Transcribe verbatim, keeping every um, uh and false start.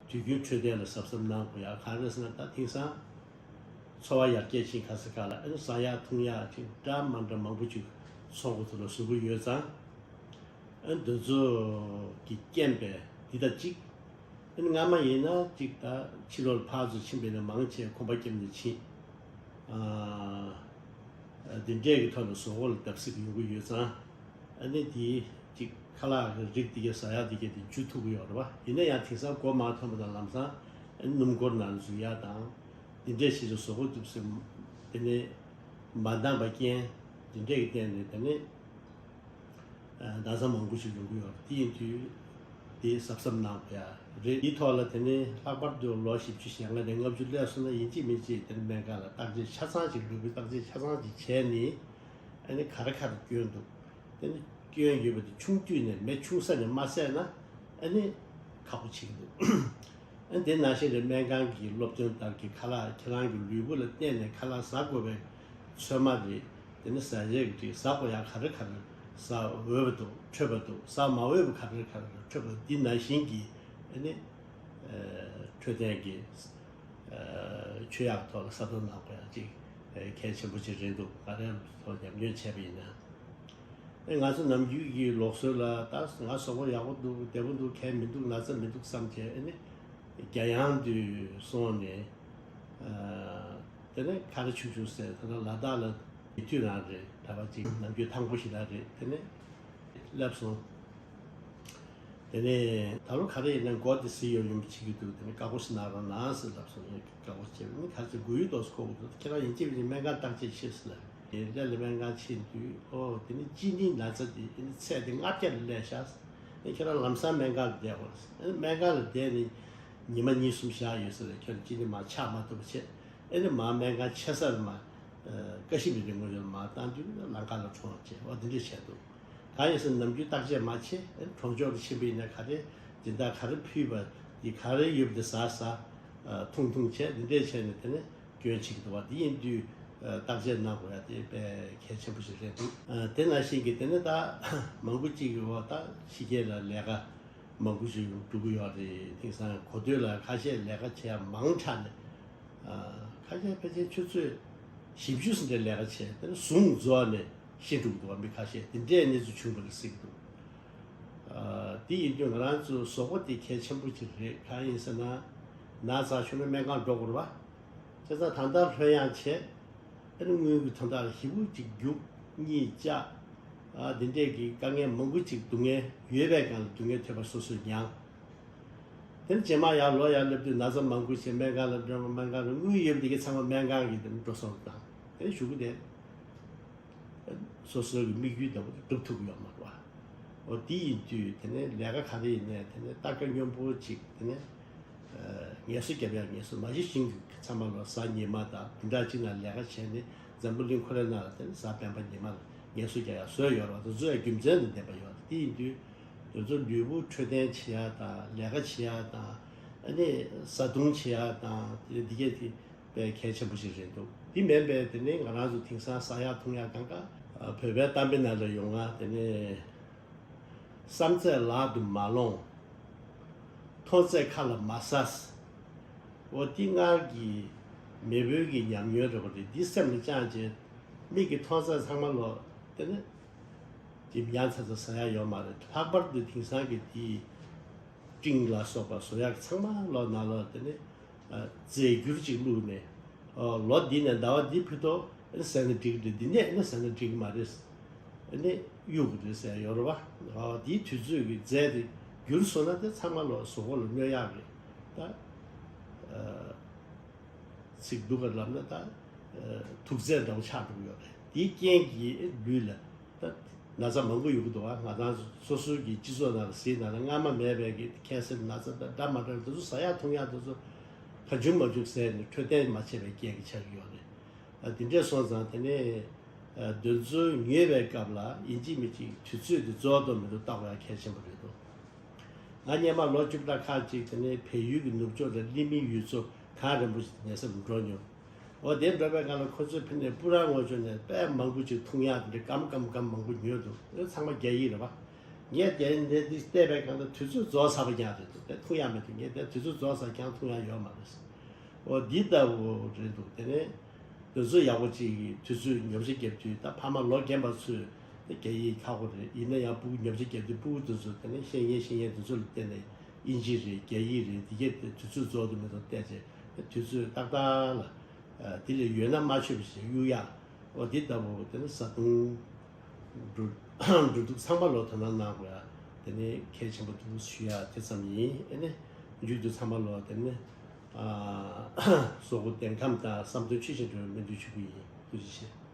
དུས་རྒྱུན་འཕྲོད་བསྟེན་ལ་གཟབ་གཟབ་གནང་དགོས་ཡག་ག་རེ་ཟེར་ན། ད་དེང་སང་འཚོ་བ་ཡར་རྒྱས་ཕྱིན་ག་ས་ག་ལ་ཨ་ནི་ཟ་ཡག་འཐུང་ཡག་ཅིག་འདྲ་མ་འདྲ་མང་པོ་ཅིག་ཚོང་ཁང་དུ་ལ་བཟོ་གི་ཡོད་ཙང་། ཨ་ནི་འདི་ཚོ་གི་རྐྱེན་པས་འདི་ལྟ་ཅིག་ཨ་ནི་སྔ་མ་ཡིན་ན་ཅིག་ད་ཕྱི་ལོགས་ལ་ཕར་ཚུར་ཕྱིན་པ་ཡིན་ན་མང་ཆེ་གོམ་པ་བརྒྱབ་ནས་ཕྱིན། ཨ། འདི་འདྲས་ཀྱི་ཐོག་ནས་བཟོ་བོ་ལ་བརྡབ་གསིག་ཡོང་གི་ཡོད་ཙང་། ཨ་ནི་དེའི་ཅིག་ཁ་ལག་གི་རིགས་དེ་གའི་ཟ་ཡག་དེ་གའི་དེ་འཇུ་ཐུབ་ཀྱི་ཡོད་རེད་བ། ཡིན་ན་ཡང་དེང་སང་སྒོ་མ་ཐོན་པ་དང་ལམ་སང་ཨ་ནི་སྣུམ་འཁོར་ནང་འཛུལ་ཡག་དང་། འདི་འདྲས་ཞིག་ལ་བཟོ་བོ་འདུག་ཟེར། དེ་ནས་མ་འདང་པ་རྐྱེན་འདི་འདྲས་ཀྱི་སྟེང་ནས་དེ་ནས། ན་ཚ་མང་པོ་ཞིག་ཡོང་གི་ཡོད་རེད། དེ་ཡིན་དུས་དེ་གཟབ་གཟབ་གནང་དགོས་ཡ་རེད། དེའི་ཐོག་ལ་དེ་ནས་ལྷག་པར་དུ་ལོ་བཞི་བཅུ་ཞེ་ལྔ་ནས་ལྔ་བཅུ་སླེབས་སོང་ན་ཡིན་གཅིག་མིན་གཅིག་དེ་ནས་སྨན་ཁང་ལ་བརྟག་དཔྱད་ཆ་ཚང་ཞིག་ལུས་པོའི་བརྟག་དཔྱད་ཆ་ཚང་ཞིག་བྱས་ནས། ཨ་ནི་ག་རེ་ག་རེ་སྐྱོན་འདུག་དེ་ནས་སྐྱོན་ཡོད་པ་དེ་ཆུང་དུས་ནས་མེ་ཆུང་ས་ནས་མ་བསད་ན་ཨ་ནི་ཁག་པོ་ཆེ་གི་འདུག་ཨ་ནི་དེ་ནང་བཞིན་རེད། སྨན་ཁང་གི་སློབ་སྟོན་ལྟར་གྱི་ཁ་ལག་ཁྱེད་རང་གི་ལུས་པོ་ལ་བརྟེན་ནས་ཁ་ལག་ཟ་དགོས་པའི་ཚོད་མ་རེད། དེ་ནི་ཟ་རེས་ཀྱི་ཟ་དགོས་ཡག་ག་རེ་ག་རེ་ཟ་འོས་པ་འདུག་འཕྲོད་པ་འདུག་ཟ་མ་འོས་པ་ག་རེ་ག་རེ་འཕྲོད་པ་འདི་ནང་བཞིན་གྱི་ཨ་ནི་འཕྲོད་བསྟེན་གྱི་ཆོས་ཡག་ཐོག་ལ་ས་དོན་ནང་དགོས་ཡག་ཅིག་གལ་ཆེན་པོ་ཅིག་རེད་འདུག་ང་རང་ཚོ་ཉམས་མྱོང་བྱས་པ་ཡིན་ན། ཨེ་ང་ཚོ་ནམ་རྒྱུན་གྱི་ལུགས་སྲོལ་ལ་ད་ང་གཟུགས་པོ་ཡག་པོ་འདུག་བདེ་པོ་འདུག་གལ་མི་འདུག་ན་ཚ་མི་འདུག་བསམ་བྱས་ཨ་ནི་རྒྱ་ཡང་དུ་སོང་ནས། དེ་ནས་ཁ་ར་ཆུང་ཆུང་ཟེར་ད་ལྟ་ལ་དྭགས་ལ་ཉེ་དུས་རང་རེད། གྲྭ་པ་གཅིག་ནམ་རྒྱུན་ཐང་པོ་ཞིག་ལ་རེད། དེ་ནས་སླེབས་སོང་། དེ་ནས་ད་ལོ་ག་རེ་ཡིན་ན་མགོ་དེ་ཟི་ཡོང་ཡོང་བྱེད་ཀྱི་འདུག་དེ་ནས་ཀ་ཀོ་ཞིག་ན་རོ་ན་ཟེར་ལབ་སོང་། ངས་ཀ་ཀོ་ཞིག་བྱས་པ་ནི་ག་ཚོད་དགོས་ཡོད་དོགས་སུ་གོ་གི་འདུག་ཁྱེད་རང་ཡིན་གཅིག་མིན་གཅིག་སྨན་ཁང་བརྟག་དཔྱད་བྱེད་ཟེར་ལབ། དེ་ལས་ལ་སྨན་ཁང་ཕྱིན་དུས་ཨོ་དེ་ནི་གཅིན་སྙི་ན་ཚ་དེ་ཨེ་ནི་ཚད་དེ་ལྔ་བརྒྱ་ལས་བཞག་ཨེ་ཁྱེད་རང་ལམ་སང་སྨན་ཁང་ལ་བསྡད་དགོས་རེད། ཨེ་སྨན་ཁང་ལ་བསྡད་ནས་ཉི་མ་གཉིས་གསུམ་བཞག་ཡོད་ཟེར་ལ་ཁྱོད་གཅིན་སྙི་མར་ཆག་མ་ཐུབ་པ་བྱས། ཨེ་ནི་མར་སྨན་ཁང་ཆེ་སར་མར་ཨ་ཀ་ཤི་མི་རིང་པོ་ཡོད་མར་བཏང་དུས་ལམ་ཁ་ལ་གྲོངས་བྱས། ཨོ་དེ་འདྲ་བྱས་འདུག་གང་ཡིན་ཟེར་ན་ནམ་རྒྱུན་བརྟག་དཔྱད་མ་བྱེད། ཨེ་གྲོང་ཆོག་ལ་ཕྱིན་པ་ཡིན་ན་ག་རེ་སྦྱིན་བདག་ག་རེ་ཕུལ་བ་ཡི་ག་རེ་ཡོད་པ་དེ་ཟ་ཟ། ཨ་འཐུང་འཐུང་བྱས་འདི་འདྲས་བྱས་ནས་དེ་ནས་སྐྱོན་བྱེད་ཀྱི་འདུག་བ། འདི་ཡིན་དུས་ཨ་བརྟག་དཔྱད་གནང་དགོས་ཡ་དེ་དཔེ་གལ་ཆེན་པོ་ཞིག་རེད་འདུག་ཨ་དེ་ནང་བཞིན་གྱི་དེ་ནས་ད་མང་པོ་ཅིག་གི་འོ་ད་ཕྱི་རྒྱལ་ལ་ལས་ཀ་མང་པོ་ཞིག་འགྲོ་གི་ཡོད་རེད། དེང་སང་གོ་ཐོས་ལ་ཁ་ཤས་ལས་ཀ་བྱེད་ཡ་མང་དྲགས་ནས། ཨ་ཁ་ཤས་ཕལ་ཆེར་ཆུ་ཚོད་བཞི་བཅུ་ཙམ་འདྲའི་ལས་ཀ་བྱས། དེ་ནས་ཟུང་རྫོགས་ནས་ཤི་འགྲོ་གི་འདུག་བ། མི་ཁ་ཤས་དེ་འདྲའི་གནས་ཚུལ་བྱུང་བ་རེད་ཟེར་གྱི་འདུག་ཨ་དེ་ཡིན་དུས་ང་རང་ཚོའི་གཟུགས་པོ་དེ་གལ་ཆེན་པོ་ཅིག་རེད། གང་ཡིན་ཟེར་ན་ན་ཚ་བྱུང་ན་སྨན་ཁང་འགྲོ་དགོས་རེད་བ། བྱས་ཙང་ད་ལྟ་ལྷོད་ཡངས་བྱས། ཨ་ནི་དངུལ་གྱི་དོན་དག་ལ་ཞེ་པོ་ཅིག་རྒྱུག་གཉིད་བཅག་ཨ་འདི་འདྲས་ཀྱི་དཀའ་ངལ་མང་པོ་ཅིག་སྡུག་བསྔལ་ཡོད་པའི་སྒང་ལ་སྡུག་བསྔལ་ཐེབས་པ་སོ་སོས་མྱངས། དེ་ནས་རྗེས་མ་ཡར་ལོག་ཡར་སླེབས་དུས་ན་ཚ་མང་པོ་བྱས་སྨན་ཁང་ལ་འགྲོ། སྨན་ཁང་ལ་དངུལ་ཡོད་པ་དེ་གའི་ཚང་མ་སྨན་ཁང་གི་དེ་ནས་འགྲོ་སོང་བཏང་། དེ་ནས་གཞུག་གུ་དེ་སོ་སོའི་གི་དམིགས་ཡུལ་འདྲ་པོ་དེ་འགྲུབ་ཐུབ་ཀྱི་ཡོད་མ་རེད་བ། འོ་དེ་ཡིན་དུས་དེ་ནས་ལས་ཀ་ག་རེ་ཡིན་ནའི་དེ་ནས་སྟར་ཀ་སྔོན་པོ་ཅིག་དེ་ནས་ངལ་གསོ་རྒྱབ་ཡག་ངལ་གསོ་མ་གཞི་ཤིང་གི་ཚང་མ་ལོ་གཟའ་ཉི་མ་དང་བདུན་ཕྲག་གཅིག་ནང་ལས་ཀ་བྱས་ནས་འཛམ་བུ་གླིང་ཁོ་རའི་ནང་ལ་དེ་ནས་གཟའ་སྤེན་པ་ཉི་མ་ལ་ངལ་གསོ་རྒྱག་ཡག་བཟོས་ཡོད་རེད་བ། དེ་ཚོ་ཡང་རྒྱུ་མཚན་དང་ལྡན་པ་ཡོད་རེད། དེ་ཡིན་དུས་དེ་ཚོ་ལུས་པོ་འཕྲོད་བསྟེན་བྱེད་ཡག་དང་ལས་ཀ་བྱེད་ཡག་དང་ཨ་ནི་བཟའ་བཏུང་བྱེད་ཡག་དང་དེ་འདི་གས་དེ་དཔེ་གལ་ཆེན་པོ་ཞིག་རེད་འདུག་འདི་མིན་པའི་དེ་ནས་ང་རང་ཚོ་དེང་སང་ཟ་ཡག་འཐུང་ཡག་གང་ག་བོད་པའི་གཏམ་དཔེ་ནང་ལ་ཡོང་ང་དེ་ནས། བསམ་ཚད་ལག་ཏུ་མ་ལོངས། མཐོང་ཚད་ཁ་ལ་མ་ཟ། འོ་འདི་སྔར་གྱི་མེས་པོའི་གི་ཉམས་མྱོང་རེད་པ་རེད། འདི་སེམས་ལ་བཅངས་བྱས་མིག་གིས་མཐོང་ཚད་ཚང་མ་ལོ་དེ་ནི་ཇི་མ་ཡང་ཚ་ཚ་ཟ་ཡག་ཡོད་མ་རེད། ལྷག་པར་དུ་དེང་སང་གི་དེ་སྤྲིན་ལ་སོགས་པ་བཟོ་ཡག་ཚང་མ་ལོ་ནང་ལོ་དེ་ནི། རྫས་འགྱུར་ཅིག་བླུགས་ནས། ལོ་འདི་ནས་ཟླ་བ་འདི་ཕུད་དོ་ཟ་ན་འགྲིག་གི་རེད། འདི་ནས་ཟ་ན་འགྲིག་གི་མ་རེད། གཡུག་གི་རེད་ཟེར་ཡོད་རེད་བ། འདིའི་དུས་ཚོད་ཀྱི་རྫས་དེ་འགྱུར་སོང་ན་དེ་ཚང་མ་ལོ་གཟུགས་པོ་ལ་གནོད་ཡག་རེད། ད་ཚིག་སྡུག་ག་ལབ་ན་ད་དུག་རྫས་འདྲ་བོ་ཆགས་འགྲོ་གི་ཡོད་རེད། དེའི་རྐྱེན་གྱིས་ལུས་ལ། ད་ན་ཚ་མང་པོ་ཡོང་གི་འདུག་བ། ང་རང་ཚོ་སོ་སོའི་གི་སྤྱི་ཚོགས་ནང་ལ་གཟིགས་ན་ལ་སྔ་མ་མེད་པའི་གི་ཁེན་སར་ན་ཚ་དང་འདྲ་མ་འདྲ་བ་དེ་ཚོ་ཟ་ཡག་འཐུང་ཡག་དེ་ཚོ་གང་བྱུང་མང་བྱུང་ཟས་ནས་འཕྲོད་བསྟེན་མ་བྱས་པའི་རྐྱེན་གྱིས་ཆགས་ཀྱི་ཡོད་རེད། ཨ་དེ་འདྲས་སོང་ཙང་དེ་ནས་ཨ་དེ་ཚོ་ཉོས་པའི་སྐབས་ལ་ཡིན་གཅིག་མིན་གཅིག་དུས་ཚོད་དེ་རྫོགས་དང་མི་འགྲོ་བརྟག་པ་ཡང་གལ་ཆེན་པོ་རེད་འདུག་ང་སྔོན་མ་ལོ་བཅུ་ཕྲག་ཁག་ཅིག་དེ་ནས་བལ་ཡུལ་གྱི་ནུབ་ཕྱོགས་དང་ལི་མིན་ཡུལ་ཚོ་གངས་རིན་པོ་ཆེ་དེ་ཉལ་ས་ལ་འགྲོ་མྱོང་། འོ་དེ་འགྲོ་བའི་སྒང་ལ་ཁོ་ཚོས་ཕི་ནས་སྤུ་ར་ངོས་ཕྱོགས་ནས་དཔེ་མང་པོ་ཅིག་འཐུང་ཡག་དེ་འདྲ་སྒམ་སྒམ་སྒམ་མང་པོ་ཉོས་འདུག་དེ་ཚང་མ་རྒྱ་ཡིག་རེད་བ། ངས་དེ་འདི་འདི་བལྟས་པའི་སྒང་དུ་དུས་ཚོད་རྫོགས་ཚར་བ་ཀྱང་རེད་འདུག་དེ་འཐུང་ཡག་མི་འདུག་ངས་དེ་དུས་ཚོད་རྫོགས་ཚར་ཀྱང་འཐུང་ཡག་ཡོད་མ་རེད། འོ་འདི་ལྟ་བུ་རེད་འདུག་དེ་ནས་དུས་ཚོད་ཡག་པོ་ཅིག་གི་དུས་ཚོད་ཉོ་ཆ་རྒྱབ་དུས། ད་ཕ་མ་ལོ་རྒན་པ་ཚོས་དེ་རྒྱ་ཡིག་ཁག་པོ་རེད། ཡིན་ན་ཡང་སྤུ་གུ་ཉོ་ཆ་རྒྱབ་དུས་སྤུ་གུ་དེ་ཚོ་དེ་ནས་ཤེས་ཉན་ཤེས་ཉན་དེ་ཚོ་ལ་བརྟེན་ནས་དབྱིན་ཇི་རེད། རྒྱ་ཡིག་རེད། འདི་གས་དེ་དུས་ཚོད་རྫོགས་དུས་མེད་དུ་བལྟས་བྱས་དུས་ཚོད་ཏག་ཏག་ལ། དེ་ལས་ཡོད་ན་མ་ཆོད་པ་ཞིག་གཡུག་ཡག་འོ་འདི་ལྟ་བུ་དེ་ནི་བཟའ་བཏུང་འགྲོ་འགྲོ་འདུག་ཚང་མ་ལོ་དོ་སྣང་གནང་དགོས་ཡ་དེ་ནི་གལ་ཆེན་པོ་འདུག་ཞུ་ཡ་དེ་ཙམ་ཡིན། ཨེ་ནི་མཇུག་ཏུ་ཚང་མ་ལོ་དེ་ནི་གཟུགས་པོ་བདེ་ཁམས་དང་བསམ་དོན་ཆོས་བཞིན་འགྲུབ་པའི་སྨོན་འདུན་ཞུ་གི་ཡིན། ཐུགས་རྗེ་ཆེ།